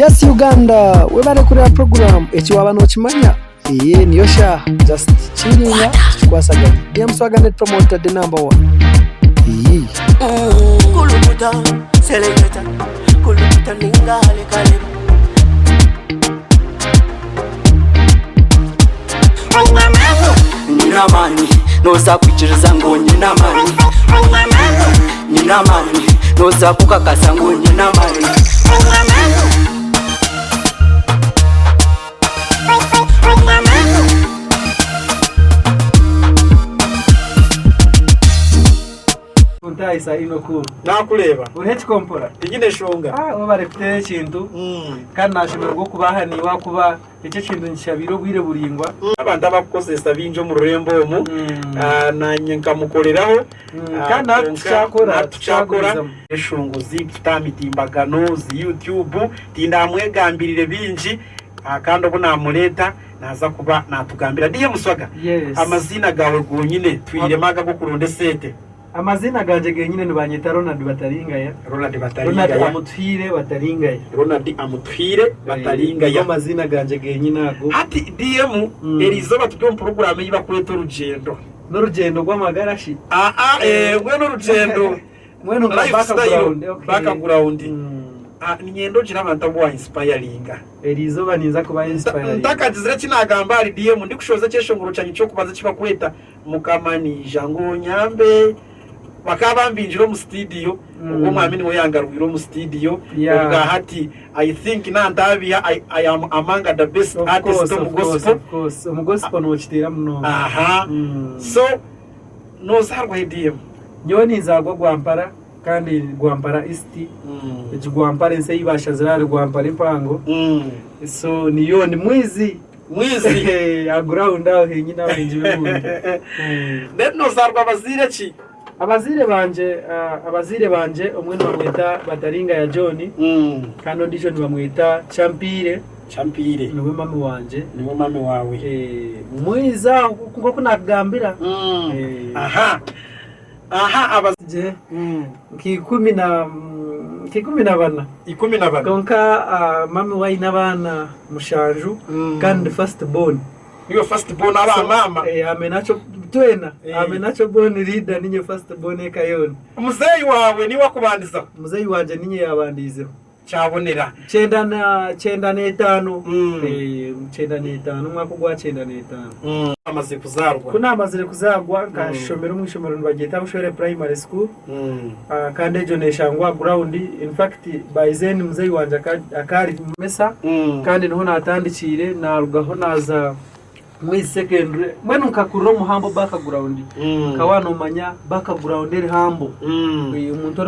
Yes Uganda webare kureba program eki waba nokimanya eye niyo shaaha just chillinga tukikwasaganye DM Swagger net promoter the number one iyii. Kulukuta, seleketa, kulukuta ninga lekaleka. Nyine amaani, noza kwikiriza ngu nyine amaani. Nyine amaani, noza kukakasa ngu nyine amaani. Ntahisa Inoku. Nakureeba. Oriho ekikompora? Tinyine nshonga. Ah, webare kuteera ekintu kandi nashemererwa okuba aha naiwe ahakuba eki ekintu nkishabiire obwire buraingwa. Abantu abakukozesa baingi omu rurembo omu, naanye nkamukoreraho. Kandi nahati tukyakora, Nahati tukyakora. tukyagumizamu. Eshongozi kuta aha mitimbagano, zi YouTube, tindamwegambirire bingi kandi obu namureeta naaza kuba natugambira. DM Swaga, Yes. amaziina gaawe gonyine twihiremu aga ag'okuronda esente. Amaziina gangye genyine nibanyeta Ronald Bataringaya. Ronald Ronald Bataringaya. Amutuhaire Bataringaya. Ronald Amutuhaire Bataringaya. Nigo maziina gangye genyine ago. Hati DM, eriizooba turi omu puroguraamu ei bakweta orugyendo. N'orugyendo rw'amagara shi? Aa, eh, mbwenu orugyendo. Mbwenu nka Lifestyle, background, okay. background. Niinyenda ogire abantu abu wa inspiringa. Eriizooba ninza kuba inspiringa. Ntakagizire eki naagamba ahari DM, ndikushohoza ekyeshongoro kyangye ky'okubanza eki bakweta Mukama naija ngu onyambe. Bakaba bambingire omu situdiyo, ogwo omwami niwe yangarwire omu situdiyo. Yeah. Obwa hati I think nantaabiha I, I am among the best Of artist course, omu of course, gospel. of course. Omu gospel nokiteera munonga. Aha. So nozaarwa he DM? Nyowe ninzaarwa Gwampara kandi Gwampara East. Egi Gwampara ensi ei bashazire ahari Gwampara empango. So niyo ndi mwizi. Mwizi. Aha ground aho henyine aho ningira obundi. Then nozaarwa abazaire ki? Abazaire bangye abazaire bangye omwe nibamweta Bataringaya John kandi ondiijo nibamweta Kyampiire. Kyampiire. Niwe mami wangye. Niwe mami waawe. Mwizi aho nk'oku naakugambira. Aha. Aha aba. Gye nk'ikumi na nk'ikumi na bana. 14. Kwonka mami we aine abaana mushanju kandi ndi first born. Niiwe first born aba maama? I'm a natural twena I'm a natural born leader niinye first born eka yoona. Muzeeyi waawe niiwe akubandizaho? Muzeeyi wangye niinye yaabandiizeho. Kyabonera. Kyenda na kyenda n'etaano. Kyenda n'etaano omwaka ogwa kyenda n'etaano. Wamazire kuzaarwa? Ku naamazire kuzaarwa nkashomera omu ishomero nibaryeta Bushwere Primary School kandi egyo neeshangwa aha ground. In fact by then muzeeyi wangye akaba ari mumesa kandi niho naatandikiire naarugaho naaza Mwizi Secondary mbwenu nkakurira omu humble background. Nka waaba noomanya background eri humble. Omuntu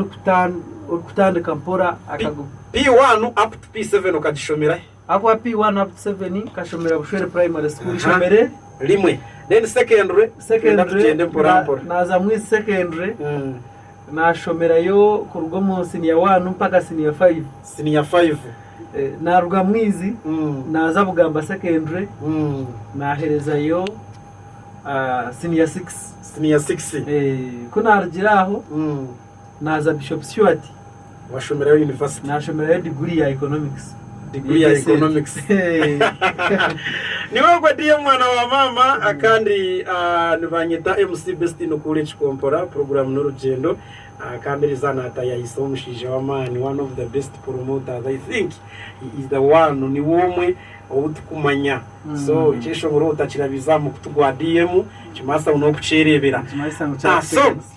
orikutandika mpora akagu. P1 up to P7 okagishomera hi? Ahakuba P1 up to 7 nkashomera Bushwere Primary School, ishomero. Rimwe. Then secondary, twenda tugyende mpora mpora. Naaza Mwizi Secondary, naashomerayo kuruga omu siniya wani mpaka siniya fayivu. Siniya fayivu. Naaruga Mwizi naaza Bugamba Secondary naaherezayo siniya sikisi. Siniya sikisi. Ku naarugire aho naaza Bishop Stuart. Washomerayo yunivasite? Naashomerayo diguri ya Economics. Diguri ya Economics. Niwe ogwo DM mwana wa maama kandi nibanyeta MC Best Nukuura Ekikompora, puroguraamu n'orugyendo. Kandi eriizooba naatayayisa omushaija w'amaani, one of the best promoters, I think he is the one, niwe omwe ou tukumanya. So ekyeshongoro otakirabize aha mukutu gwa DM, nikimanyisa ngu n'okukyereebera. Nikimanyisa ngu So, kyakuteganisa.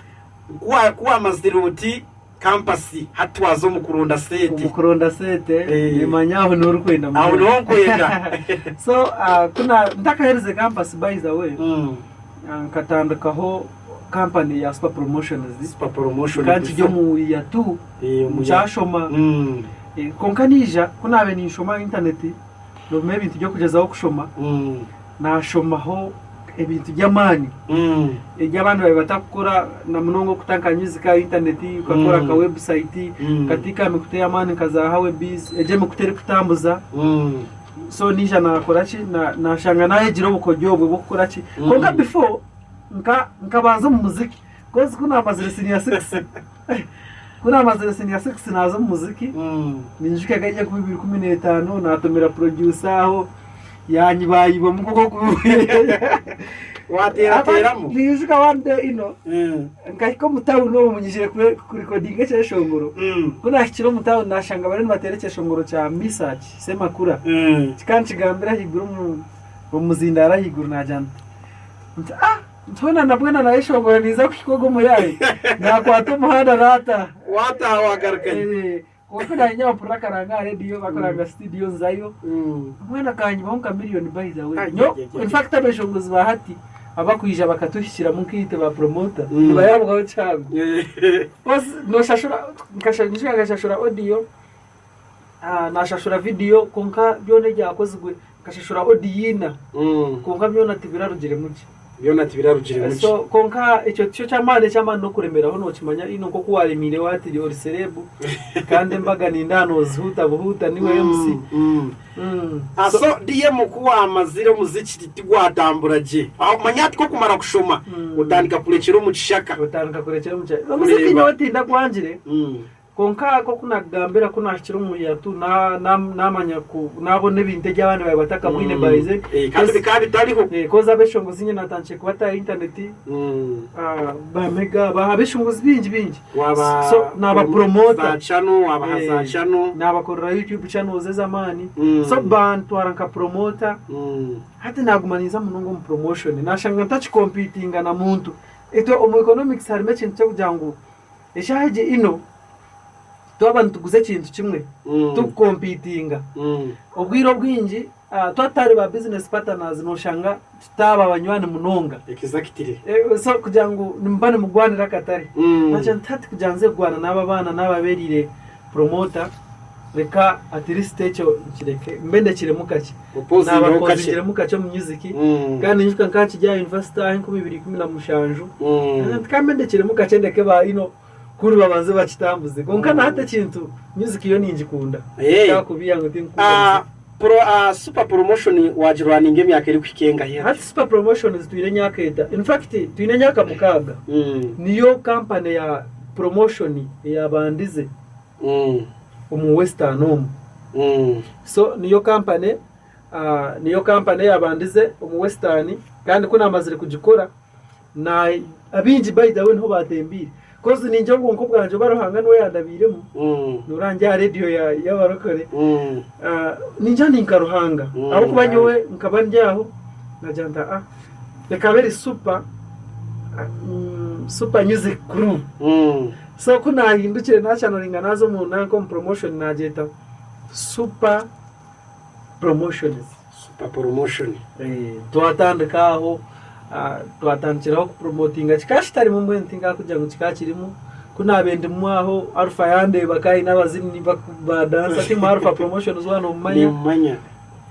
ku wa- ku wamazire oti kampasi, hati twaza omu kuronda sente. Omu kuronda sente, Eh. nimanya aho niho orikwenda Aho niho nkwenda. So, ku na- ntakaherize kampasi by the way, Nkatandikaho kampani ya Super Promotions. Super Promotions. Nkaba nkiri omu year 2 nkyashoma. Kwonka naija ku naabaire ninshoma aha intaneti noomanya ebintu by'okugyezaho kushoma, naashomaho ebintu by'amaani ebi abandi baabaire batarikukora na munonga okuta nka music aha intaneti, okakora nka website, nkateeka aha mikutu ey'amaani nka za Hawebiz, egyo emikutu erikutambuza. So naija nakora ki, nashanga nayegyire obukodyo obwo bw'okukora ki. Kwonka before nka nkabanza omu muziki coz ku namazire senior six. Ku naamazire senior six naaza omu muziki, ninyijuka ekaba eri 2015 naatomera producer aho yaanyibayibamu nk'oku Waateerateeramu? Ninyijuka one day ino nkahika omu town omu nyizire kurikodinga ekyeshongoro. Ku naahikire omu town naashanga bariyo nibateera ekyeshongoro kya Mesach Semakula. Kikaba nikigambira ahaiguru omu muzindaaro ahaiguru naagira nti nti ah! Nti hoona nabwo nayeshongora ninza kuhika ogu omuyaayi nakwata omuhanda naataha. Waataha waagarukayo. Kwonka naanye mpurira akaranga aha rediyo bakuranga situdiyo nzayo. Omwana akanyibaho nka miriyoni by the way. Nyowe in fact abeshongozi ba hati abakwija bakatuhikiramu nkaitwe ba promota nibayabwaho kihango. Coz noshashura nyowe nkashashura audio, nashashura vidiyo kwonka byona ebyakozirwe Nkashashura audio ina kwonka byona tibirarugiremu gye. Byona tibirarugiremu gye. So kwonka ekyo tikyo ky'amaani, eky'amaani n'okuremeraho nookimanya ino nk'oku waaremiire waatiri ori serebu kandi embaga nindeeba noozihuuta buhuuta niiwe MC. So DM ku waamazire omuziki tigwatambura gye, manya hati ku okumara kushoma otandika kurekyera omu kishaka. Otandika kurekyera omu kishaka. Omuziki nyowe tindagwangire. Kwonka nk'oku naakugambira, ku naahikire omu year two, naamanya ku naabona ebintu ebi abandi baabaire batakabwine by then. Kandi bikaba bitariho. Koz abeshongozi nyine naatandikire kubata aha intaneti, ba Mega, abeshongozi baingi baingi. So naabapromota. Za channel, waabaha za channel. Naabakorera YouTube channels ez'amaani. So bantwara nka promoter. Hati naaguma ninza munonga omu promotion. Naashanga ntakikompitinga na muntu. Itwe omu economics harimu ekintu ky'okugira ngu Eshaaha egi ino twaba nituguza ekintu kimwe tukukompitinga, obwire obwingi twaba tutari ba bizinesi patanazi noshanga tutaaba banywani munonga. Exactly. So kugira ngu nimuba nimugwanira akatare. Nagira nti hati kugira nze kugwana n'aba abaana n'ababereire promota reka at least ekyo nkireke mbe ndekiremu kakye. Opozingeho kakye. Naabapozingiremu kakye omu music kandi ninyijuka nkaba nkiri aha university aha 2017 Nti ka mbe ndekiremu kakye ndeke ba you know kuri babanze bakitambuze kwonka na hati ekintu music yo ningikunda Eh. Tinkakubiiha ngu tinkukunda Ah, music. pro, ah, super promotion wagirwaninga emyaka erikuhika engahi hati? Hati super promotions twine emyaka eta in fact twine emyaka mukaaga niyo company ya promotion eyabandize omu western omu so niyo company niyo company eyabandize omu western kandi ku namazire kugikora na abaingi by the way niho batembiire coz ningye obwonko bwangye oba Ruhanga niwe yandabiiremu noreeba ndi aha radio y'abarokore ningira ni nka Ruhanga ahabw'okuba nyowe nkaba ndi aho nagira nti aa ekaba eri super super music crew So ku naahindukire naacanoringa naaza omu nanka omu promotion naagyeta Super Promotions. Super Promotion. Twatandika aho, twatandikiraho kupromotinga kikaba kitarimu mbwenu tinkakugira ngu kikaba kirimu, ku naabaire ndimu aho Alpha yandeeba akaba aine abazini ba dansa tiimu Alpha Promotions waaba noomumanya. Nimmumanya.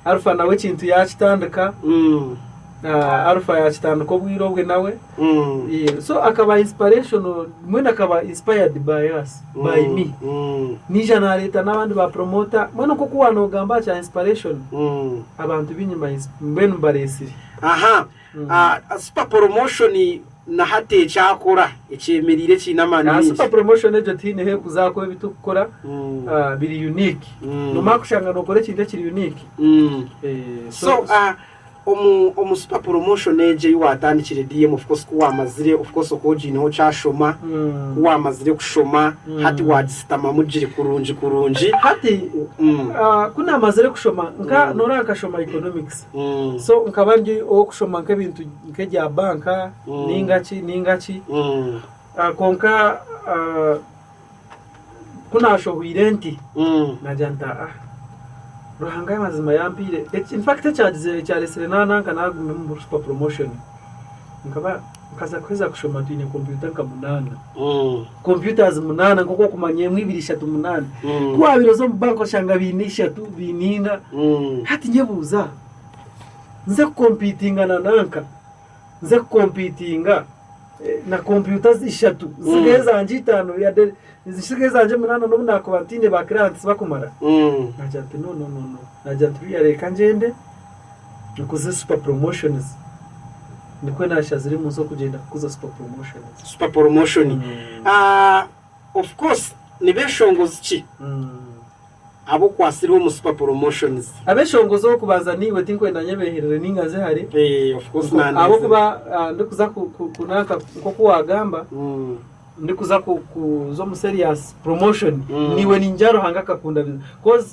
Alpha nawe ekintu yaakitandika. Alpha yaakitandika obwire obwe nawe. So akaba inspirational mbwenu akaba inspired by us, by me. Naija naareeta n'abandi ba promoter mbwenu nk'oku waaba noogamba aha kya inspiration, abantu baingi mbwenu mbareetsire. Aha, Super Promotion na hati ekyakora ekyemereire ekiine amaani maingi? Super Promotion egyo tihaine ahu erikuza ahakuba ebi turikukora biri unique. Noomara kushanga nookora ekintu ekiri unique. So Omu omu super promotion egyo ei waatandikire DM of course ku waamazire of course okaba ogiineho okyashoma, ku waamazire kushoma hati waagisitamamu giri kurungi kurungi. Hati ku naamazire kushoma nka nooreba nkashoma economics so nkaba ndi ow'okushoma nk'ebintu nk'ebya banka nainga ki nainga ki kwonka Ku naashohwire nti, naagira nti, Aa, Ruhanga amazima yampiire. In fact ekyagizire ekyareetsire naananka naaguma omu super promotion, nkaba nkaza kuheza kushoma twine kompyuta nka munaana. Computers munaana nk'oku orikumanya emwe, ibiri, ishatu, munaana. Ku waabaire oza omu banka oshanga baine ishatu, baine ina. Hati nyebuuza, nze kukompitinga na nanka? Nze kukompitinga na kompyuta ishatu zisigaye ezangye itaano yade zisigaye ezangye munaana n'obu naakuba ntaine ba clients bakumara naagira nti no no no no naagira nti buriya reka ngyende nkuze super promotions nikwo naashaziremu nze okugyenda kukuza super promotions. Super promotion. Of course. Ni beshongozi ki abu okwatsirwe omu Super Promotions? Abeshongozi ow'okubanza niiwe tinkwenda nyebeherere ninga nze hare. Eh, of course nandeze. Ahabw'okuba ndikuza kunanka nk'oku waagamba ndikuza kuza omu serious promotion niiwe ningira Ruhanga akakundabiza coz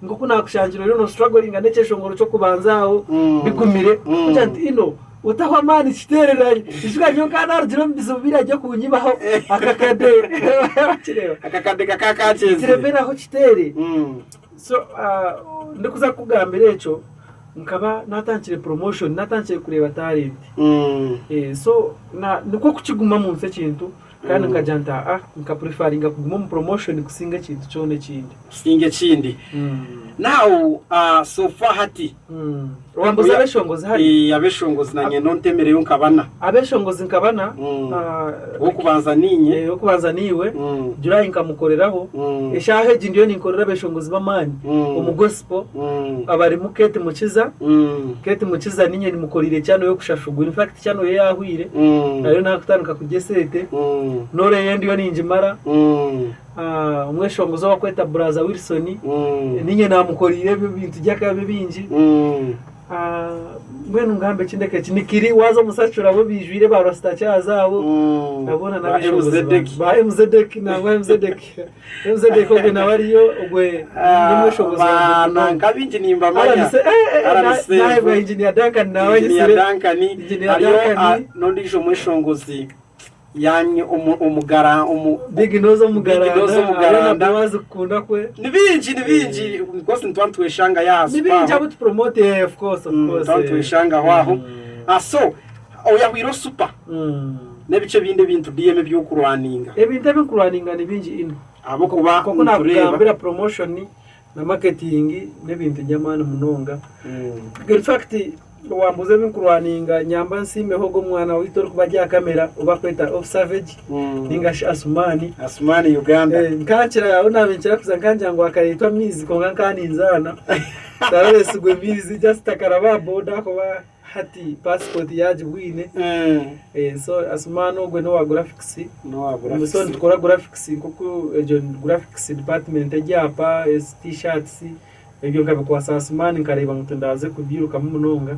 Nk'oku naakushangire oriyo noostrugglinga n'ekyeshongoro ky'okubanza aho bigumire, ogira nti ino otahwa amaani kiteereranye. Ijuka nyowe nkaba naarugire omu bizibu biriya by'okunyibaho akakade. Wakireeba? Akakade kakaba kakyezire. Kiremeraho kiteere. So ndikuza kukugambira ekyo, nkaba naatandikire promotion, naatandikire kureeba talent. So nikwo kukiguma omunsi ekintu. Kandi nkagira nti aa nka purifaringa kuguma omu promotion kusinga ekintu kyona ekindi. Kusinga ekindi. Now so far hati. Wambuza abeshongozi hari? Abeshongozi nanye nontemereyo nka bana. Abeshongozi nka bana. Owokubanza ninye. Owokubanza niiwe. July nkamukoreraho. Eshaaha egi ndiyo ninkorera abeshongozi b'amaani omu gospel abarimu Kate Mukiza. Kate Mukiza ninye nimukoreire channel y'okushashurwa. In fact channel ye yahwire nayo nakutandika kurya esente nora eye ndiyo ningimara omweshongozi owakweta Braza Wilson ninye namukorire ebyo bintu by'akabi bingi mbwenu ngambe ki ndeke ki nikiri waza omu sacura bo bijwire ba Rasta Charles abo nabo nabeshongozi ba MZDK nangwa MZDK MZDK ogwe nawe ariyo ogwe nomweshongozi ba nanka bingi nimbamanya nahebwa Engineer Duncan nawe Engineer Duncan hariyo n'ondiijo mweshongozi yanyu omugara omu Big Nose omugaranda Big Nose omugaranda. Wazi kukunda kwe ni bingi ni bingi because nituba nitweshanga yaha ni bingi abu tupromote eh, of course of course nituba nitweshanga aho aho so oyahwire osupa N'ebiki ebindi ebintu DM eby'okurwaninga? Ebintu ebinkurwaninga ni bingi ino. Ahabw'okuba Nk'oku nitureeba. nakugambira promotion na marketing n'ebintu by'amaani munonga. In fact wambuuza ebinkurwaninga nyamba nsiimeho ogwo omwana waitu orikuba ari aha kamera ou barikweta Off Savage ninga shi Asumaani. Asumaani Uganda. Nkankira ahu naabaire nkira kuza nkangira ngu akareetwa amaizi kwonka nkaba ninzaana. Tarareetsigwe maizi just akaraba aha boda ahakuba Hati passport yagibwine so Asuman ogwe nowa graphics so nitukora graphics nkoku egyo graphics department ebyapa ezi t-shirts ebyo nkabikwasa Asuman nkareba ngu tindaze kubyirukamu munonga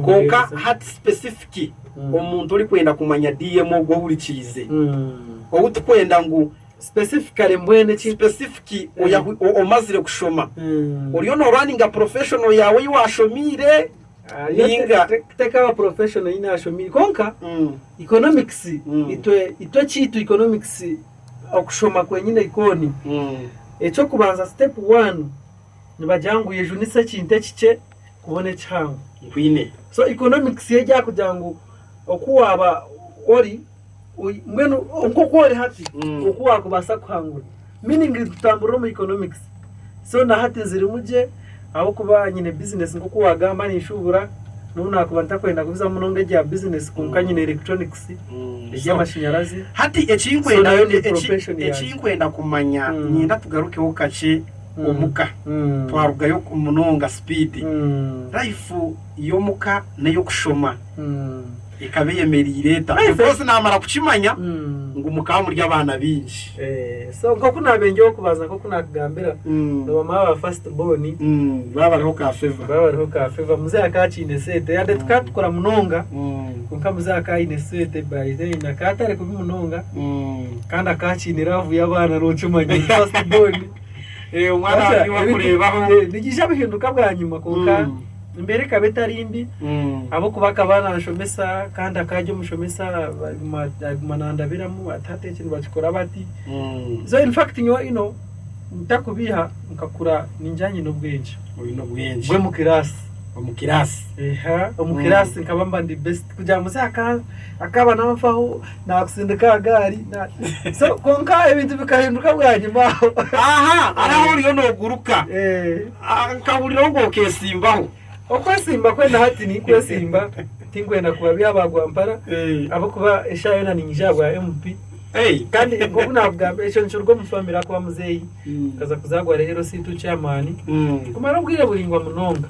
Kwonka hati specific omuntu orikwenda kumanya DM ogwo ohurikiize ou tukwenda ngu Specifically mbwenu eki. Specific omazire kushoma oriyo norwaninga professional yaawe ei washomiire ninga. Tekaba professional ei nashomiire kwonka economics itwe itwe ekyaitu economics okushoma kwenyine ikooni ekyokubanza step one nibagira ngu yejunise ekintu ekikye kubona ekihango. Nkwine. So economics yo eryakugira ngu oku waaba ori. Mbwenu nk'oku ori hati oku waakubaasa kuhangura meaning nitutamburira omu economics so na hati nzirimu gye ahabw'okuba nyine bizinesi nk'oku waagamba ninshuubura n'obu naakuba ntakwenda kubiza munonga ebya bizinesi kwonka nyine electronics eby'amashanyarazi Hati so ekinkwenda nayo ni eki profession yangye. ekinkwenda kumanya niinyenda tugarukeho kakye omuka twarugayo munonga speed life y'omuka n'ey'okushoma Ekaba eyemereire eta? Because naamara kukimanya ngu mukaba muri abaana baingi. So nk'oku naabaire ndi ow'okubanza nk'oku naakugambira, bamama ba first born. Baaba bariho ka favour. Baaba bariho ka favour. Muzei akaba akiine sente. Yade tukaba tukura munonga, kwonka muzei akaba aine sente by then akaba atari kubi munonga, kandi akaba akiine love y'abaana nookimanya first born. Omwana niwe arikureebaho. Nibiija bihinduka bwanyima kwonka Embeera ekaba etari mbi ahabw'okuba akaba nanshomesa kandi akaba ari omushomesa aguma nandabiramu ati hati eki nibakikora bati. So in fact nyowe ino ntakubiiha nkakura ningira nyine obwengye. Oine obwengye. Bw'omu kiraasi. Omu kiraasi. Eha, omu kiraasi nkaba mba ndi best kugira ngu muzeeyi akaba nanfaho nakusindika aha gaari. So kwonka ebintu bikahinduka bwanyima aho. Aha, hariho ahu oriyo nooguruka. Nkahurira ngu okeesimbaho. Okwesimba kwena hati ninkwesimba, tinkwenda kubabiha abagwampara ahabw'okuba eshaaha yoona niinyija aha bwa MP. Kandi nk'oku naakugambira ekyo nikiruga omu famire ahakuba muzeeyi nkaza kuzaarwa ari LC2 chairman kumara obwire buraingwa munonga.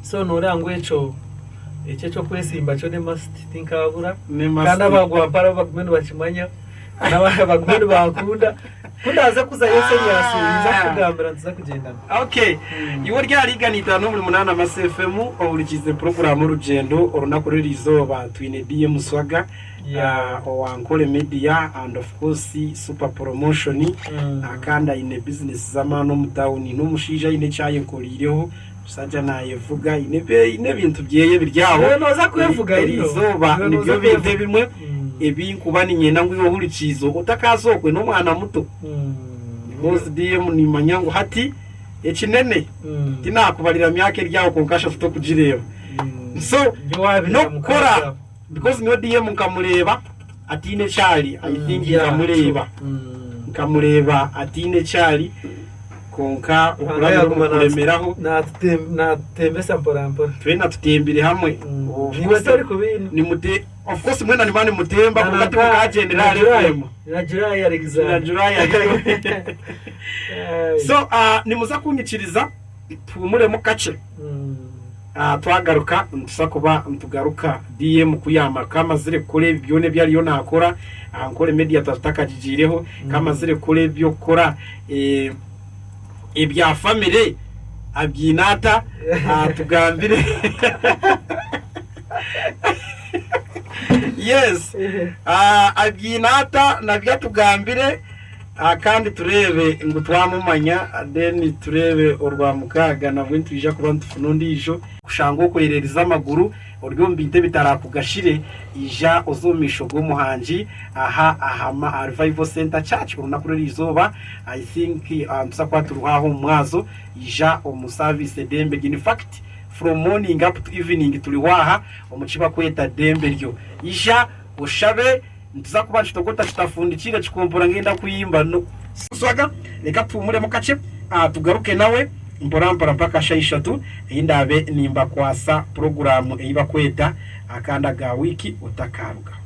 So nooreeba ngu ekyo ekyo eky'okwesimba kyo ni must tinkaabura kandi abagwampara bo bagume nibakimanya. N'abantu bagume nibankunda. Ku ndaaze kuzayo serious ninza kukugambira nituza kugyendana. Okay. Iwe ori ahari 105.8 Mass FM ohurikiize puroguraamu Orugyendo orunaku rw'eriizooba twine DM Swaga Yeah. owa Ankole Media and of course Super Promotion kandi aine bizinesi z'amaani omu tawuni. N'omushaija aine eki ayekoreireho, omushaija naayevuga aine aine ebintu byeye biri aho. Iwe nooza kwevuga Eri ino. izooba Iwe nibyo nooza bintu kwevuga. ebimwe ebi nkuba niinyenda ngu iwe ohurikiize otakaaza okwe n'omwana muto. Because DM nimanya ngu hati ekinene tinakubarira myaka eri aho kwonka ashatu tokugireeba. So n'okukora because nyowe DM nkamureeba ataine eki ari I think nkamureeba nkamureeba ataine eki ari kwonka okurabira omu kuremeraho Natutembesa mpora mpora. twena tutembire hamwe. Of Niiwe course torikubiina. nimute of course mwena nimuba nimutemba kwonka timukagyendera aha level emwe. Na July Alexander. Na July ariyo. So nimuza kunyikiriza tuhumuremu kakye. Twagaruka nituza kuba nitugaruka DM ku yaamara ku amazire kukora ebi byona ebi ariyo naakora, Ankole Media twaba tutakagigiireho, ku amazire kukora ebi by'okukora ebya famire abyine ata atugambire. Yes, abyine ata nabyo atugambire. Kandi tureebe ngu twamumanya, then tureebe Orwamukaaga nabwo nitwija kuba nitufuna ondiijo. Kushanga okwererize amaguru ori omu bintu ebitarakugashire, ija oze omu maisho g'Omuhangi aha aha Revival Centre Church orunaku rw'eriizooba, I think nituza kuba turiho aho omu mwazo, ija omu service edembe rye. In fact from morning up to evening turiho aha omu kibakweta dembe ryo. Ija oshabe. Nituza kuba nitutogota tutafundikiire kikompora ngenda kuyimba no. Swaga, reka tuhumuremu kakye tugaruke nawe mpora mpora mpaka shaaha ishatu ei ndaabe nimbakwasa puroguraamu ei bakweta Akanda ga Wiiki Otakaarugaho.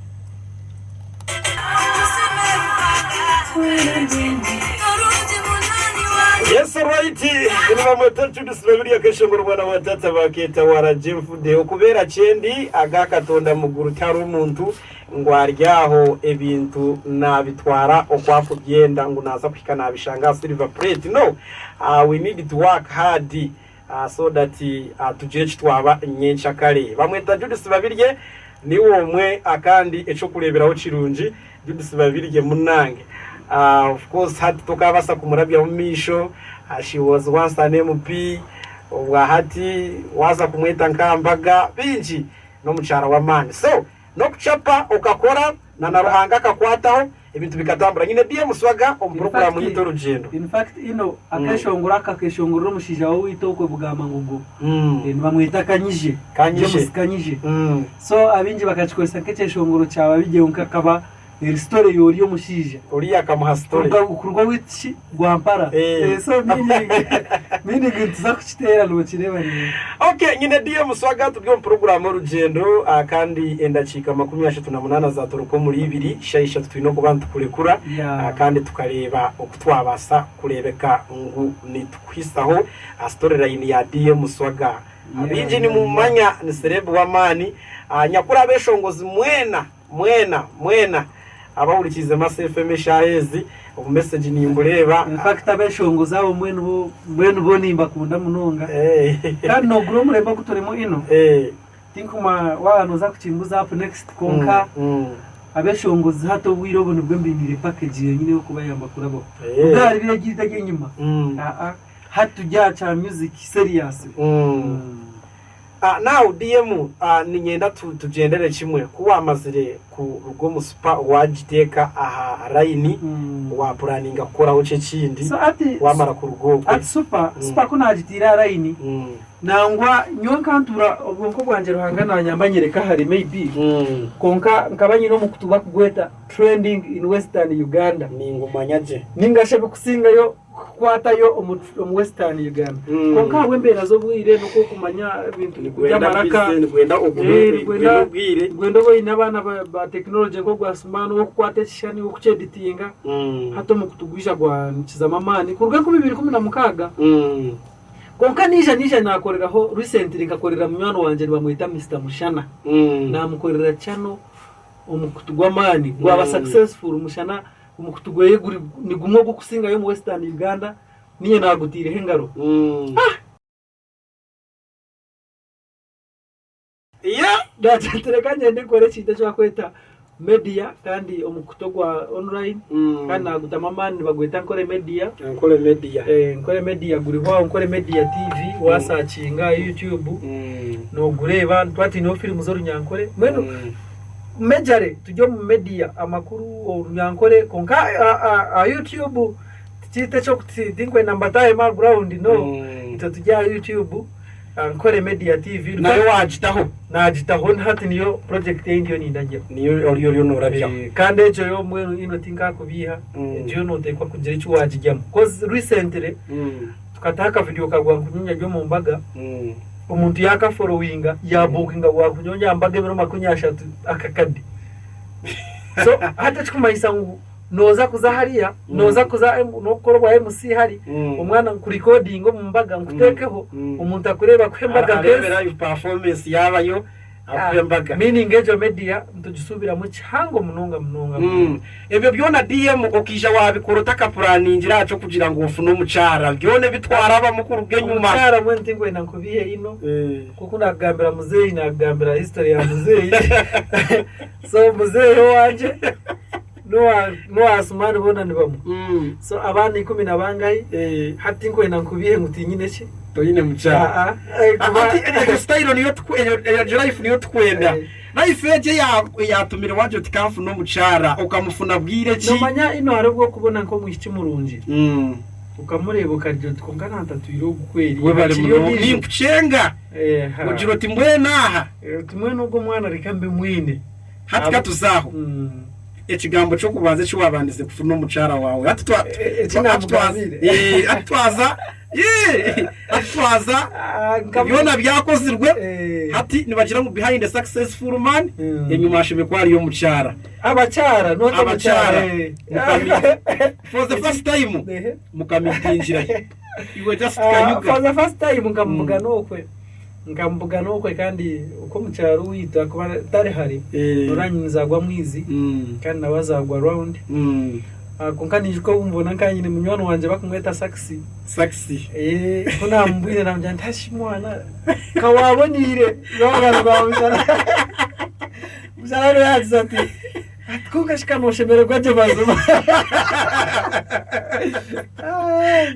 Yes alright nibamweta Judith Babirye Keshongoro mwana wa tata baketa waragye nfude okubeera kyendi aga Katonda muguru tihariho muntu Ngu ari aho ebintu nabitwara oku akubyenda ngu naza kuhika nabishanga aha silver plate no we need to work hard so that tugire ekitwaba nyenkyakare. Bamweta Judith Babirye niwe omwe akandi ekyokureberaho kirungi Judith Babirye munange of course hati tokabasa kumurabyamu maisho she was once an MP obwahati waza kumweta nka mbaga bingi nomukyara wamani so N'okucapa okakora na na Ruhanga akakwataho ebintu bikatambura. Nyine DM Swaga omu puroguraamu yitu Orugyendo. In fact ino akeshongoro aka akeshongorera omushaija w'owaitu okwe Bugamba Ngugo nibamweta Kanyije, James Kanyije. So abaingi bakakikoresa nk'ekyeshongoro kya Babirye kwonka akaba eri story y'ori omushaija. Oriya akamuha story. Kuruga owaitu ki Rwampara. So meaning meaning nituza kukiteera nokireeba reero. Ok nyine DM Swaga turi omu puroguraamu Orugyendo kandi endakiika 38 zatoroka omuri ibiri shaaha ishatu twine okuba nitukurekura kandi tukareeba oku twabaasa kureebeka ngu nitukuhisaho story line ya DM Swaga. Abaingi nimumumanya ni serebu w'amaani nyakuri abeshongozi mwena Mwena mwena abahurikiize Mass FM eshaaha ezi, obu message nimbureeba. In fact abeshongozi abo mbwenu bo mbwenu bo nimbakunda munonga kandi nogura omurembe ogu turimu ino tinkuma waaba noza kukimbuza up next kwonka abeshongozi hati obwire obu nibwo mbainiire package yenyine ey'okubayamba kurabaho obwo ahari biri egyo enyima aa hati turi aha kya music serious. Now DM niinyenda tugyendere kimwe, ku waamazire kuruga omu supa waagiteeka aha layini, waapuraninga kukoraho ki ekindi waamara kuruga okwe? Hati supa, supa ku naagiteire aha layini, nangwa nyowe nkantuura obwonko bwangye Ruhanga naanyamba anyereka ahari maybe, kwonka nkaba nyine omukutu barikugweta Trending in Western Uganda. Ningumanya gye. Ninga shi ebikusingayo. kukwatayo omu Western Uganda. Kwonka ahabw'embeera z'obwire n'okw'okumanya ebintu by'amaraka, Nigwenda obwire. Nigwenda obe oine abaana ba tekinologye nk'ogwa Sumaani ow'okukwata ekishushani, ow'okukyeditinga. Hati omukutu gwija gwankizamu amaani kuruga 2016. Kwonka naija naija naakoreraho recently nkakorera munywani wangye nibamweta Mister Mushana. Naamukorera channel. Omukutu gw'amaani gwaba successful mushana omukutu gweye guri nigumwe ogukusingayo omu Western Uganda niinye naagutaireho engaro. Naagira nti reka ngyende nkore ekintu eki barikweta media kandi omukutu ogwa online kandi naagutamu amaani nibagweta Nkore Media. Nkore Media. Nkore Media guriho aho Nkore Media TV waasakinga aha YouTube noogureeba nituba twineho firimu z'orunyankore mbwenu Majorly turi omu media amakuru orunyankore kwonka aha YouTube tikiitu eky'okuti tinkwenda mbatahemu aha ground no itwe turi aha YouTube Nkore Media TV. Nayo waagitaho? Naagitaho hati niyo project ei ndiyo nindagyeho. Niyo oriyo oriyo noorabyaho. Kandi egyo yo mbwenu ino tinkakubiiha egyo yo nooteekwa kugira eki waagiryamu coz recently tukataho akavidiyo ka Gwankunyunya ari omu mbaga. Omuntu yakaforowinga yabukinga gwakunyonja mbaga ebiro 30 akakade so hati ekikumanyisa ngu noza kuza hariya noza kuza nokukora obwa MC hari omwana nkurikodinge omu mbaga nkutekeho omuntu akureebe akuhe embaga nk'ezi. Areeberayo performance yabayo akuhe embaga. Meaning egyo media nitugisubiramu kihango munonga munonga munonga. Ebyo byona DM okaija wabikora otakapuraaningire aha ky'okugira ngu ofune omukyara. Byona ebi twarabamu kuruga enyima. Omukyara mbwenu tinkwenda nkubihe ino nk'oku naakugambira muzeeyi naakugambira history ya muzeeyi so muzeeyi owangye n'owa Asumaani boona ni bamwe so abaana ikumi na bangahi hati tinkwenda nkubihe ngu tinyine ki. Toine mukyara. Kuba Hati egyo style niyo egyo life niyo tukwenda. Life egyo eyatumire wagira oti kanfune omukyara, okamufuna bwire ki? Nomanya ino hariho obu orikubona nk'omwishiki murungi, okamureeba okagira oti kwonka nantatwire ogu kweri. Webare Hakiri munonga. ondiijo. Ninkucenga. Ogira oti mbwenu aha. Oti mbwenu ogu omwana reka mbe mwine. Hati ka tuze aho. Ekigambo ky'okubanza eki waabandize kufuna omukyara waawe. Hati twa Eki naamugambire. Hati twaza hati twaza byona byakozirwe hati nibagira ngu behind a successful man enyima hashemereire kuba hariyo omukyara. Abakyara not Abakyara. omukyara. For the first time mukamitingira hi? Iwe just kanyuga. For the first time nkamubugana okwe. Nkamubugana okwe kandi okwo omu kyaro owaitu akuba atari hare, oranye nzagwa mwizi kandi nawe azagwa round. Kwonka ninyijuka obu mbona nka nyine munywani wangye bakumweta Sakisi. Sakisi. Ku naamubwire naamugira nti hashi mwana ka waaboniire n'abaana ba mushara. Mushara niwe yaagize ati ati kwonka shi ka nooshemererwa gye mazima.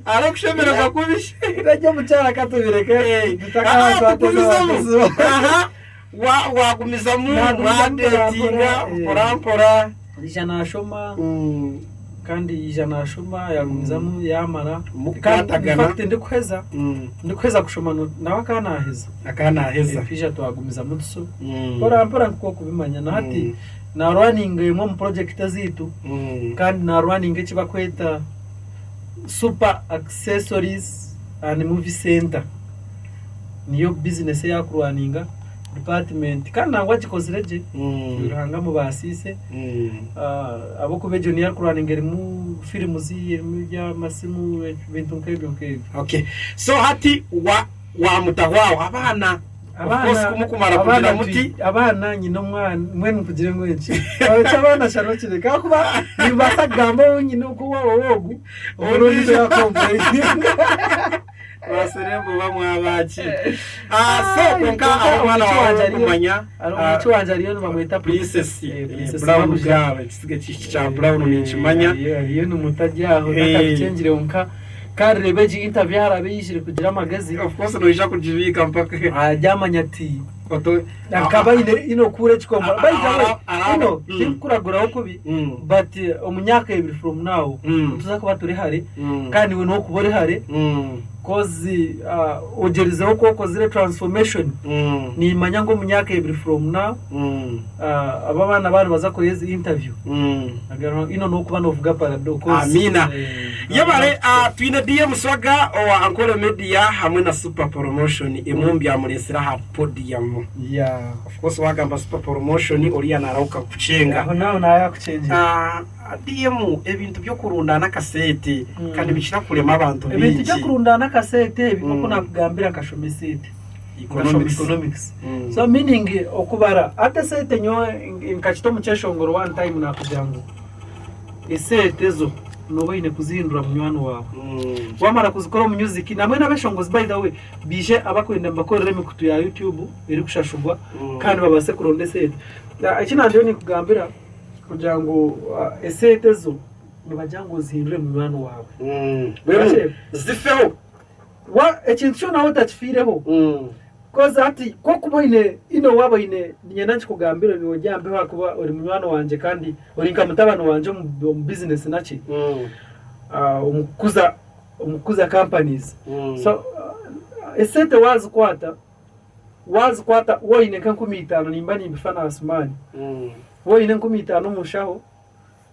Arakushemererwa kubi shi. Ebyo omukyara ka tubireke Tugumizamu. Aha wagumizamu mwadetinga mpora mpora. Yaija naashoma kandi yaija naashoma yaagumizamu yaamara. Mukukwatagana. In fact ndikuheza ndikuheza kushoma nawe akaba naaheza. Akaba naaheza. Twija twagumizamu tuso mpora mpora nk'oku orikubimanya. Na hati naarwaninga emwe omu purojekiti ezaitu kandi naarwaninga eki barikweta Super Accessories and Movie Centre. Niyo bizinesi ei arikurwaninga department kandi nangwa agikozire gye Ruhanga amubaasiise ahabw'okuba egyo niyo arikurwaninga erimu firimuzi, erimu eby'amasimu ebintu nk'ebyo nk'ebyo. Okay. So hati wa wamutaho aho abaana of course kumukumara kugira muti Abaana nyine omwana mbwenu nkugire ngu eki eky'abaana shana okireke ahakuba nimbaasa kugamba ou nyine oku waaba ogu orundi yakompureyininga. Baserebu bamwabaki. Ah, so kwonka aho omwana wawe kumanya Omwishiki wangye ariyo nibamweta Princess Brown girl ekisiga kya Brown ninkimanya. Ariyo ni muto ari aho takabikyengire kwonka ku arireeba egi interview ahu araabe yaijire kugira amagezi. Of course noija kugibiika mpaka. Aryamanya ati akaba aine ino kuura ekikomba. By the way, ino tinkukuraguraho kubi but omu myaka ebiri from now nituza kuba turi hare kandi iwe nokuba ori hare coz ogyerizeho oku okozire transformation nimanya ngu omu myaka ebiri from now aba abaana baaba nibaza kukora ezi interview ino nokuba novuga parado coz Amiina. Yebare twine DM Swaga owa Ankole Media hamwe na Super Promotion emwe omu byamureetsire aha podium. Yeah. Of course wagamba Super Promotion oriya narahuka kukucenga. Aho naho nayakucengyera. DM ebintu by'okurundaana akasente ka nibikira kurema abantu Ebintu baingi. by'okurundaana akasente ebi nk'oku naakugambira nkashoma esente. Nkashoma economics. So meaning okubara hati esente nyowe nkakita omu kyeshongoro one time nakugira ngu esente zo nooba oine kuzihindura munywani waawe. Wamara kuzikora omu music nambwenu abeshongozi by the way baije abakwenda nibakorera emikutu ya YouTube erikushashurwa kandi babaase kuronda esente. Eki nandiyo ninkugambira kugira ngu esente zo nibagira ngu ozihindure munywani waawe. Mbwenu zifeho. Wa ekintu kyona waaba otakifiireho koz hati ku orikuba oine ino waaba oine niinyenda nkikugambire nogyambeho ahakuba ori munywani wangye kandi ori nka mutabani wangye omu bizinesi naki omu kukuza omu kukuza companies so esente waazikwata waazikwata waaba oine nk'enkumi itaano nimba nimbifa na Asumaani waaba oine enkumi itaano omu nshaho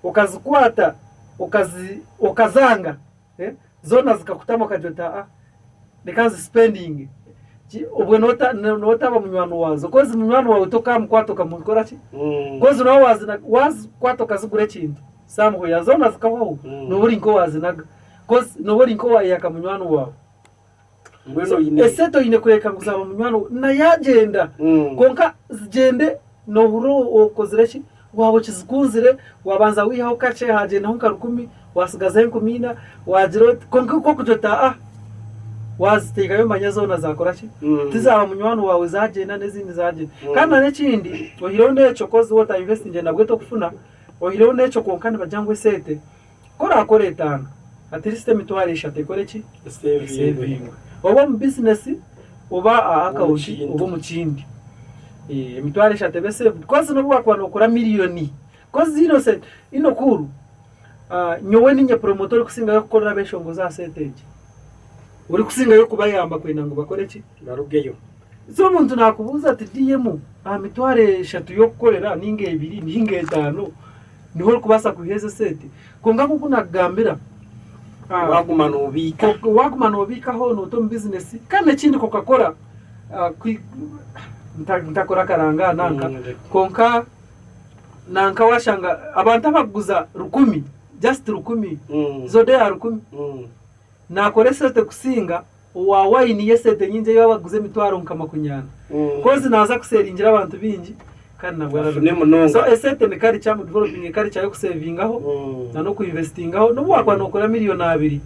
okazikwata okazi okazanga. Zoona zikakutama okagira oti aa reka nzisipendinge obwe nootaba munywani waazo kozi munywani waawe tokamukwata okamukora ki kozi nawe wazikwata okazigura ekintu somewhere zoona zikahwaho nooba ori nk'owazinaga kozi nooba ori nk'owayaka munywani waawe. Esente oine kureka ngu zaaba munywani waawe na yaagyenda kwonka zigyende noohurira okozire ki waaba okizikunzire waabanza waihaho kakye haagyendaho nka rukumi waatsigazaho enkumi ina waagira oti kwonka ku orikugira oti aa waaziteekayo manya zoona zaakora ki tizaaba munywani waawe zaagyenda n'ezindi zaagyenda kandi n'ekindi oihireho n'ekyo kozi waaba otainvestingire nabwo tokufuna oihireho n'ekyo kwonka nibagira ngu esente Ku oraakora etaano, at least emitwaro eshatu ekore ki? Eseevingwe. Oba omu bizinesi, oba aha akawunti, oba omu kindi. Emitwaro eshatu ebe seevudi. Kozi n'obu waakuba nookora miriyoni, kozi Innocent, Inokuuru, nyowe niinye puromota orikusingayo kukorera abeeshongozi aha sente egi. Orikusingayo kubayamba kwenda ngu bakore ki? Barugeyo. So omuntu naakubuuza ati DM aha mitwaro eshatu y'okukorera nainga ebiri nainga etaano, Niho orikubaasa kwiha ezo esente. Kwonka nk'oku naakugambira, Waaguma noobiika. Waaguma noobiikaho noota omu bizinesi kandi n'ekindi okakora ntakora akaranga aha nanka kwonka nanka waashanga abantu abakuguza rukumi just rukumi zoda ya rukumi naakora esente kusinga owa wayini y'esente nyingi ei babaguza emitwaro nka makunyana kozi naaza kuseeringira abantu baingi kandi nabwo Afune munonga. So esente ni culture mu developing culture y'okusevingaho na n'okuinvestingaho n'obu wakuba nookora miriyoni abiri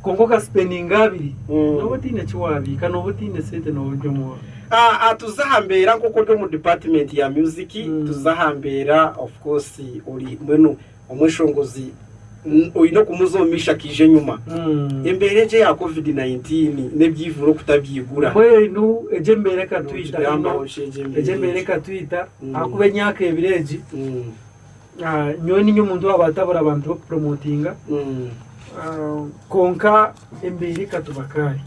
kwonka okasipendinga abiri nooba otaine eki waabiika nooba otaine sente nooba ori omworo. Tuze aha mbeera nk'oku ori omu department ya music, tuze aha mbeera of course ori mbwenu Omweshongozi oine okumuza omu maisho akaija enyima. Embeera egi eya Covid 19 n'ebyivura okutabyigura. Mbwenu egi embeera ekatwita ino, egi embeera ekatwita ahakuba emyaka ebiri egi nyowe ninye omuntu owaaba atabura abantu b'okupromotinga kwonka embeera ekatuba kaari.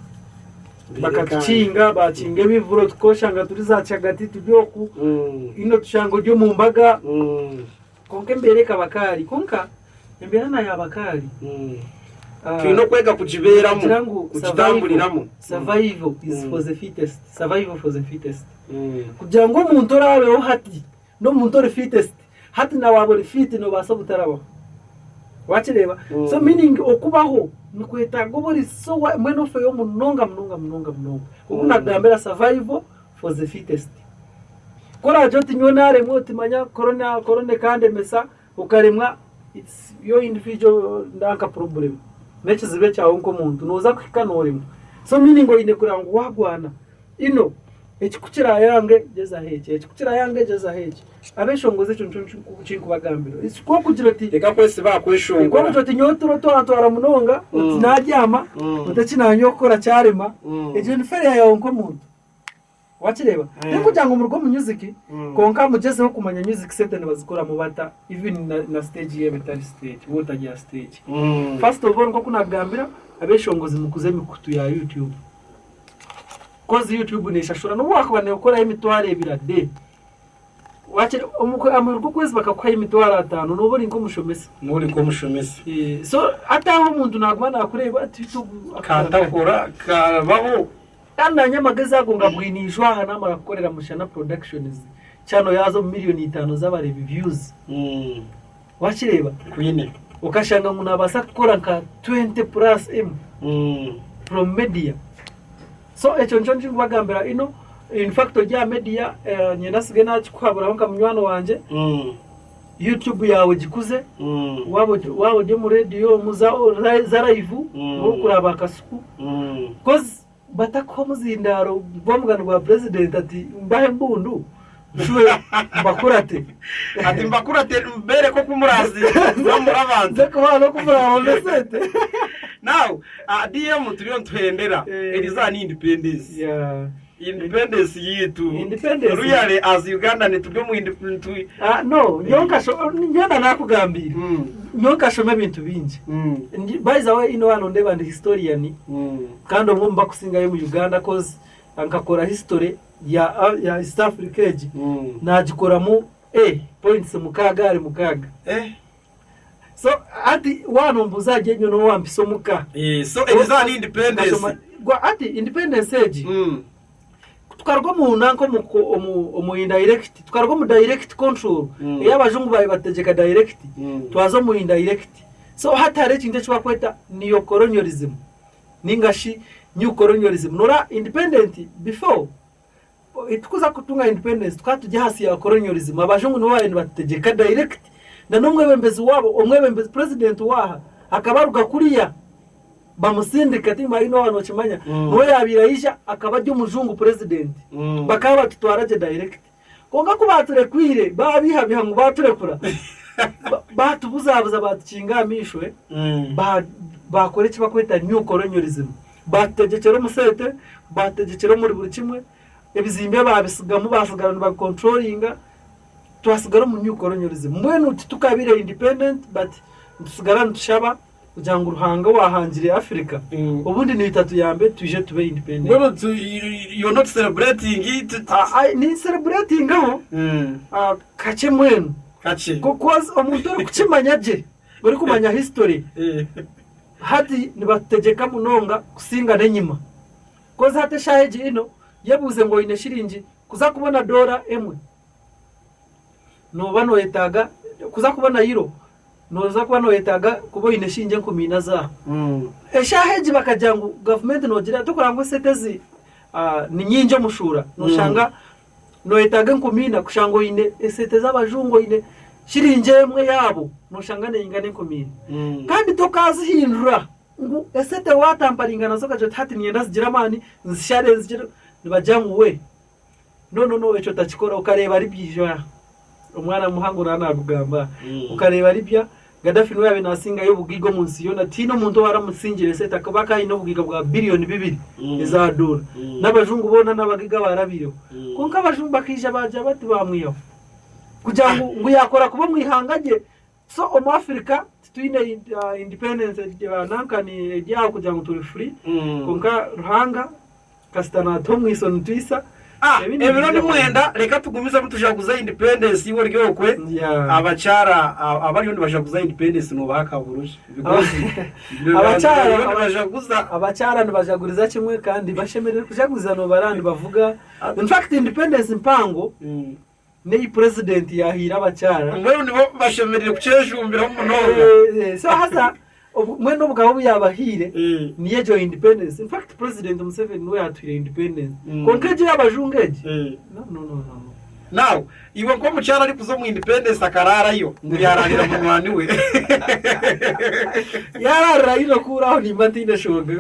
Bakatukinga bakinga ebivuro tukoshanga turi za kyagati turi oku ino tushanga ori omu mbaga. Kwonka embeera ekaba kaari. Kwonka embeera na yaaba kaari. Twine okwega kugibeeramu, kugitamburiramu. Survival is for the fittest. Survival for the fittest. Kugira ngu omuntu oraabeho hati n'omuntu ori fittest, hati na waaba ori fit noobaasa obutarabaho. Waakireeba? So meaning okubaho nikwetaaga obe ori so mbwenu ofeyo munonga munonga munonga munonga. Nk'oku naakugambira survival for the fittest. Ku oragire oti nyowe naremwa oti manya corona corona ekandemesa okaremwa it's your individual nanka problem n'ekizibu ekyawe nk'omuntu noza kuhika noremwa so meaning oine kureba ngu wagwana ino eki ku kirayange gyezaho eki eki ku kirayange gyezaho eki abeshongozi ekyo nikyo kinkubagambira ku orikugira oti Reka kwesiba aha kweshongora. Ku orikugira oti nyowe oturo twantwara munonga oti nabyama oti eki nanye okukora kyarema egyo ni failure yawe nk'omuntu. Wakireeba? Tikugira ngu muruge omu music kwonka mugyezeho kumanya music sente nibazikoramu bata even na stage yaaba etari stage waaba otari aha stage. First of all nk'oku naakugambira abeshongozi mukuze emikutu ya YouTube coz YouTube neshashura n'obu waakuba nookorayo emitwaro ebiri a day wakire aha muheru gw'okwezi bakakuhayo emitwaro ataano nooba ori nk'omushomesa. Nooba ori nk'omushomesa. So hati aho omuntu naaguma naakureeba ati beitu ogu Katakora karabaho. Kandi nanye amagezi ago ngabwine ijo aha namara kukorera Mushana Productions channel yaaza omu miriyoni itaano z'abareebi views. Wakireeba? Kwine. Okashanga ngu nabaasa kukora nka 20 plus M from media. So ekyo nikyo ndikubagambira ino in fact ori aha media niinyenda nsigaye naakikuhaburaho nka munywani wangye, YouTube yaawe gikuze, waaba ori omu reediyo omu za live obu orikuraaba akasuku coz batakuha omuzindaaro gw'omugani gwa purezidenti ati mbahe embundu nshube mbakurate. Ati mbakurate mbereke oku muraazamure abantu. Nze kubaha n'oku muraabone esente. Now, DM turiyo nituhendera erizooba ni independence. Independence yaitu. Independence. Really as Ugandan turi omu independence. No, nyowe nkashoma, nyowe nakugambiire. Nyowe nkashoma ebintu bingi. By the way, ino hano ndeeba ndi historian. Kandi omwe omu bakusingayo omu Uganda coz nkakora history ya ya East Africa egi nagikoramu eh points mukaaga ahari mukaaga. So hati waaba nombuuza ahari enyo niwe wampisa omuka. So erizooba ni independence. Nkashoma gwa hati independence egi tukaruga omu nanka omu omu omu indirect tukaruga omu direct control ei abajungu baabaire batutegyeka direct twaza omu indirect. So hati hariho ekintu eki barikweta neo colonialism. Ninga shi new colonialism. Noreeba independent before tukuza kutunga independence tukaba turi ahansi ya colonialism abajungu nibo baabaire nibatutegyeka direct na n'omwebembezi waabo omwebembezi president waaha akaba aruga kuriya bamusindika timumanyi waaba nokimanya niwe yaabaire aija akaba ari omujungu president bakaba batutwara gye direct. Kwonka ku baaturekwire, baabihabiha ngu baaturekura, baatubuzabuza baatukinga aha maisho, baakora eki barikweta new colonialism. Baatutegyekyera omu sente, baatutegyekyera omuri buri kimwe, ebizimbe baabitsigamu baatsigara nibabikonturoringa, twatsigara omu new colonialism. Mbwenu titukabaire independent but nitusigara nitushaba kugira ngu Ruhanga owahangire Africa obundi naitwe atuyambe twije tube independent. Mbwenu you're not celebrating it? Ni celebratingaho kakye mbwenu. Kakye. Coz omuntu orikukimanya gye, orikumanya history, hati nibatutegyeka munonga kusinga n'enyima. Coz hati eshaaha egi ino, yebuuze ngu oine shiringi kuza kubona doora emwe, nooba noyetaaga kuza kubona euro, Nooza kuba nooyetaaga kuba oine shiingi 4,000 zaawe. Eshaaha egi bakagira ngu gavumenti noogira tokureba ngu esente ezi ni nyingi omu shuura, nooshanga nooyetaaga 4,000 kushanga oine esente z'abajungu oine shiringi emwe yaabo nooshanga neingana 4,000. Kandi tokaazihindura ngu esente waatamparinga nazo okagira oti hati niinyenda zigire amaani nzishare nzigire, nibagira ngu we No no no ekyo otakikora okareeba Libya omwana muhango naaba naagugamba okareeba Libya Gaddafi niwe yaabaire naasingayo obugaiga omu nsi yoona tihaine omuntu owaramusingire esente akaba akaba aine obugaiga bwa biliyoni bibiri eza doora n'abajungu boona n'abagaiga abaarabaireho kwonka abajungu bakaija baagira bati baamwihaho kugira ngu ngu yaakora kubi omu ihanga rye So omu Africa titwine independence nanka eri aho kugira ngu turi free kwonka Ruhanga kasita natuha omwiso nitwisa. Ah, ebiro ni mwenda reka tugumizemu tujaguze independence iwe ori okwe abakyara abariyo nibajaguza independence nobaha akaburu ki? Because Abakyara nibajaguza. Abakyara nibajaguriza kimwe kandi bashemereire kujaguza nobaraba nibavuga in fact independence mpango N'eyi purezidenti yaahaire abakyara. Mbwenu nibo bashemereire kukyejumbiramu munonga. So haza mbwenu obugabe obu yaabahaire niyo egyo independence. In fact purezidenti Museveni niwe yaatuhaire independence. Kwonka egyo ey'abajungu egi, no no no no. Now, iwe nk'omukyara arikuza omu independence akaraarayo ngu yaaraarira munywani we. Yaaraarirayo n'okuura aho nimba ntaine shonga.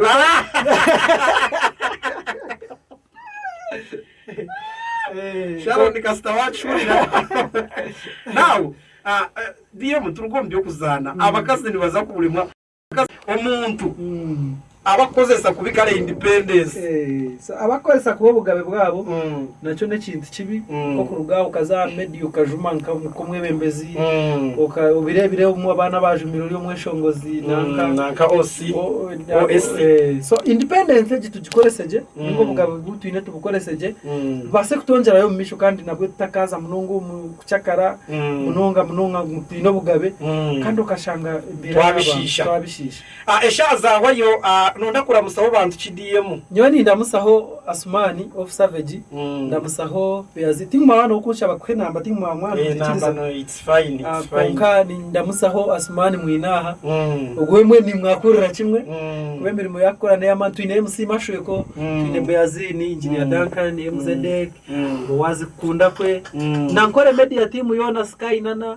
Sharon kasita wakihurira now DM turuga omu by'okuzaana abakazi nibaza kuburimwa omuntu abakukozesa kubi kare independence So, abakukozesa kubi obugabe bwabo nakyo n'ekintu kibi nk'okuruga aho okaza aha media okajuma nk'omwebembezi obireebire obumwe abaana abajumire ori omweshongozi nanka nanka OC OSC. So independence egi tugikorese gye ninga obugabe obu twine tubukorese gye tubaase kutwongyerayo omu maisho kandi nabwe tutakaaza munonga omu kucakara munonga munonga ngu twine obugabe kandi okashanga embeera y'abantu Twabishiisha. twabishiisha. Eshaaha zaahwayo. Nonda kuramusaho bantu ki DM? Nyowe nindamusaho Asumani of Savage, ndamusaho Beazi, tingumanya n'okunshaba kuha enamba tingumanya mwana Eh, namba ntikiriza. no it's fine, Ah, it's fine. kwonka nindamusaho Asumani mwine aha ogwo imwe nimwakurira kimwe kuba emirimo yakukora ney'amaani twine MC Mashweko twine Beazini Engineer Duncan MZDek Bowazi kukunda kwe na Nkore Media team yoona Sky Nana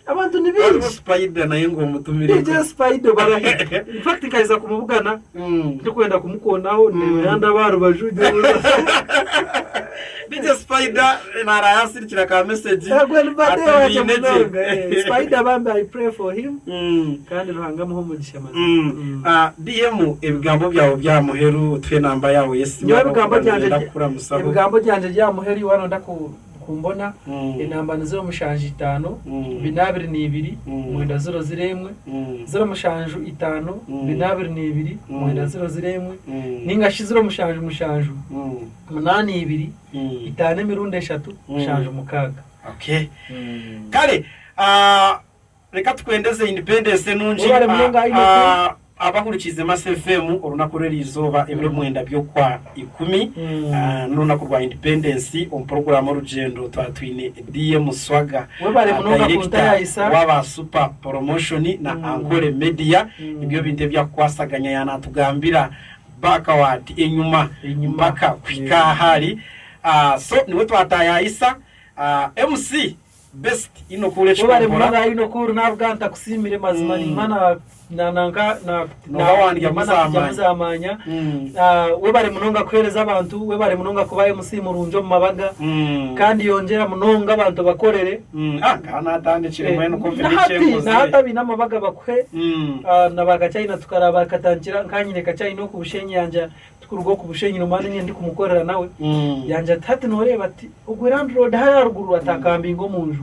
abantu ni Hariho baingi Spider naye ngu omutumire. DJ Spider barahi in fact nkaheza kumubugana ndikwenda kumukonaho ndeeba yandaba aha rubaju DJ Spider narayasirikira ka message. Agwe ni birthday wangye Ati biine gye. munonga eh. Spider bambi I pray for him kandi Ruhanga amuhe omugisha mazima. Ah, DM ebigambo byawe bya muheru otuhe enamba yawe y'esimu Nyowe ebigambo abakuba byangye nibenda kukuramusaho. ebigambo byangye bya muheru waaba noyenda kumbona enamba ni 075 422 901 075 422 901 ninga shi 077 82 5 emirundi 3 76. Okay. Kale ah, reka tukwendeze independence enungi. Webale munonga Ah, ah, abahurikiize Mass FM orunaku rw'erizooba ebiro mwenda by'okwa ikumi ah, n'orunaku rwa independence omu puroguraamu orugyendo twaba twine DM Swaga Webale ah, munonga director kuntayayisa. w'aba Super Promotion na Ankole Media nibyo bintu ebyakukwasaganya yanatugambira backward enyuma Enyuma. mpaka kuhika ahari Ah, so niwe twatayayisa ah, MC Best Inokuru Webale ekikompora munonga Inokuru navuga ntakusiimire mazima nimba na na nanka na Noba wandya nimba muzamanya. muzamanya. Ah, webale munonga kuhereza abantu webale munonga kuba MC murungi omu mabaga kandi yongyera munonga abantu bakorere Ah, ngaha natandikire mbwenu ko mfite nahati ekyenkoze. nahati abaine amabaga bakuhe Ah, na ba Kachaina tukaraba katandikira nkanyine Kachaina oku Bushenyi yangya tukuruga oku Bushenyi nomanya nyine ndikumukorera nawe yangya ati hati noreeba ati ogwe landlord hariya aharuguru atakambinga omu nju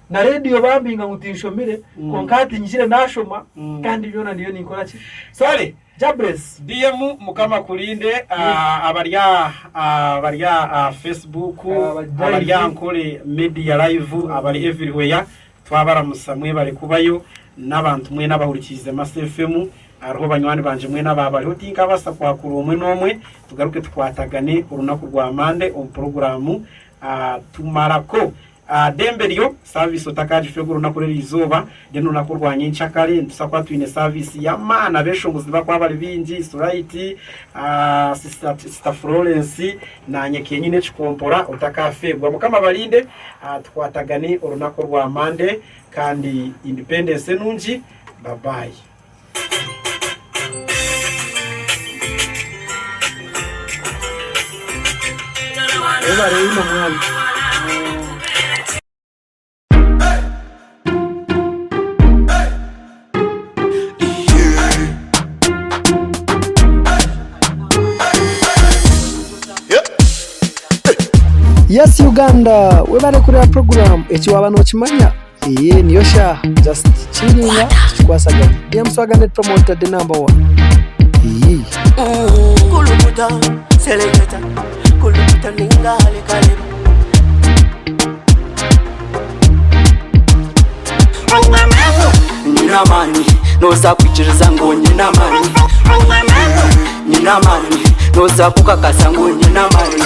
na rediyo bambinga ngu tinshomire kwonka hati nyijire nashoma kandi byona ndiyo ninkora ki so Kale. Jabress DM Mukama akurinde ah, abari aha abari aha Facebook Aba abari live. Ankole Media Live abari everywhere twabaramusa mwebare kubayo n'abantu mwena abahurikiize Mass FM hariho banywani bangye mwena ababariho tinkabasa kwakura omwe n'omwe tugaruke tukwatagane orunaku rwa Mande omu puroguraamu ah, tumarako Ah, dembe ryo service otakagifeegwa orunaku rw'erizooba then orunaku rwa nyenkyakare nitusa kuba twine service y'amaani abeshongozi nibakuba bari baingi Suraiti ah, Sister, Sister Florence nanye kenyine ekikompora otakafeegwa mukama abarinde ah, tukwatagane orunaku rwa Mande kandi independence enungi babayi. Webare ino mwana. Yes Uganda webare kureba program eki waba nokimanya eye niyo shaaha just chillinga tukikwasaganya DM Swagga Net Promoter the number one iyii. Kulukuta, seleketa, kulukuta ningale kaleba. Nyine amaani noza kwikiriza ngu nyine amaani Nyine amaani noza kukakasa ngu nyine amaani.